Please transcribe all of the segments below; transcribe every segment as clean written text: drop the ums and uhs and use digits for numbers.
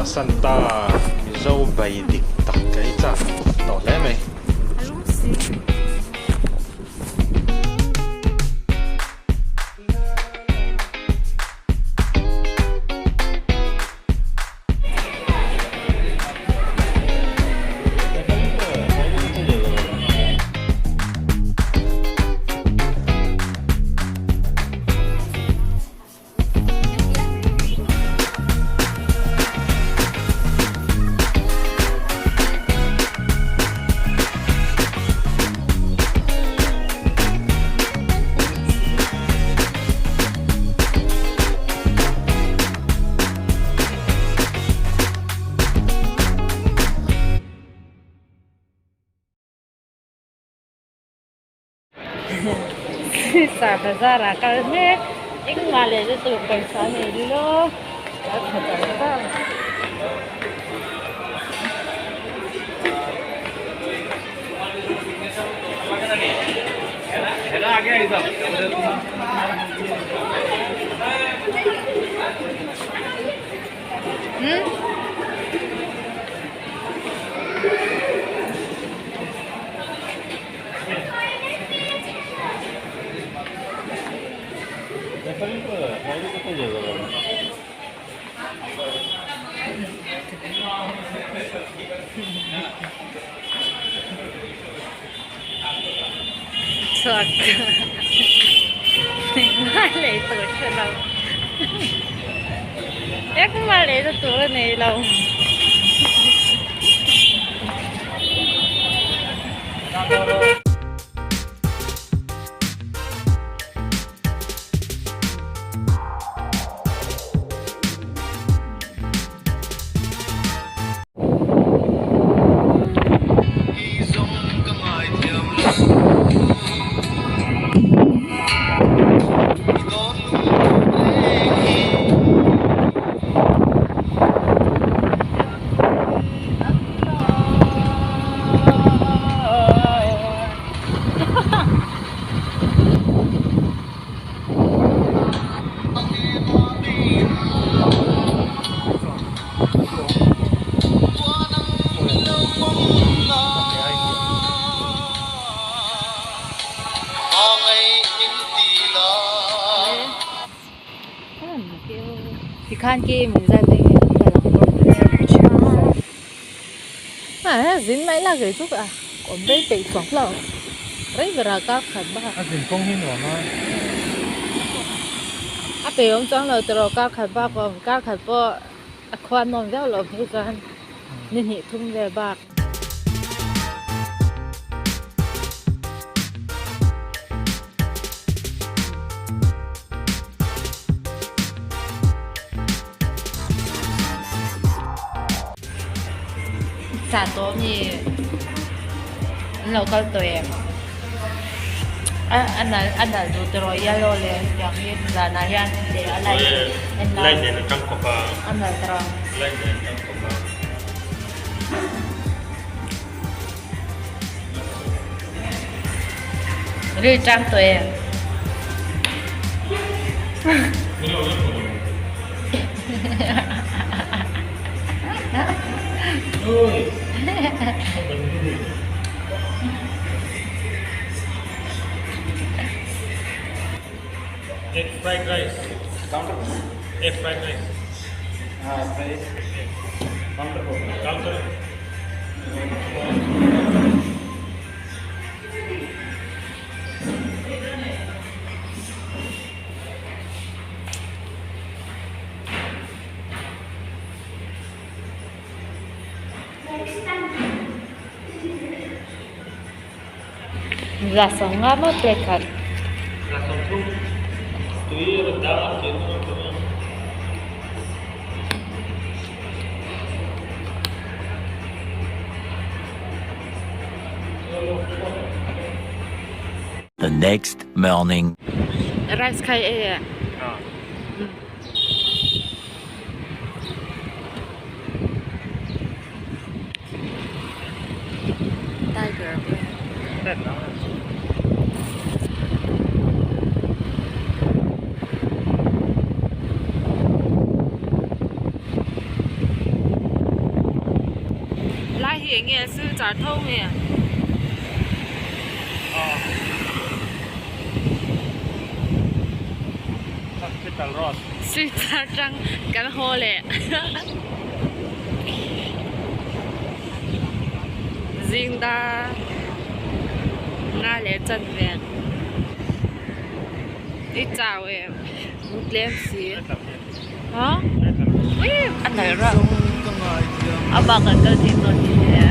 chhuahsan ta Mizo bai dik tak ka ei chak tawh hle mai. Sar bazar ah kal mek engmah leh na tur pawisa a nei lo a tha char char. Chhuak engmah lei tur hre lo engmah lei na tur a nei lo. Tikhan ki min zat ding hi kan kal ang bawk. Zin mai la kei chu a awm rei peih chuang lo. Rei ber ah kar khat bak a. A zin kawng hi nuam a. A pe awm chuang lo tiraw kar khat bak awm kar khat pawh a khuan nawm viau loh phei chuan ni hnih thum vel bak. Sa tawh mi an lo kal tawh em a a nalh a nalh duh tawh rawh yellow leh tiang hi zanah hian leh a light en lai light nen a tang kawp a a nalh tawh rawh light nen a tang kawp a. Ril tang tawh em? Egg fried rice. Egg fried rice. Counter. Za sanga maw plate khat. The next morning. Rice khai ei e. Tiger. Helai hi eng nge silchar tho nge? Hospital road. Silchar tang kan haw leh. Zing dar nga leh chan vel. I chau em? Tlem si. Ha? Ui, a nalh reuh. A bak kan kal thei dawn ni hle.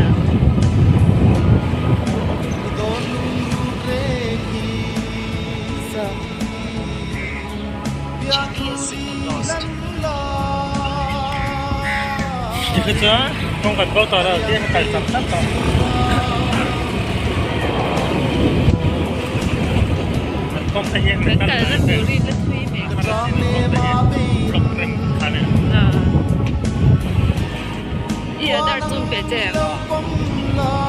Tikhi chuan kawng kan bo tawh lo tih a kal chak tlat tawh. Kan kawng te hi Kan kalna tur hi la thui mek. I adar chu pe che ang.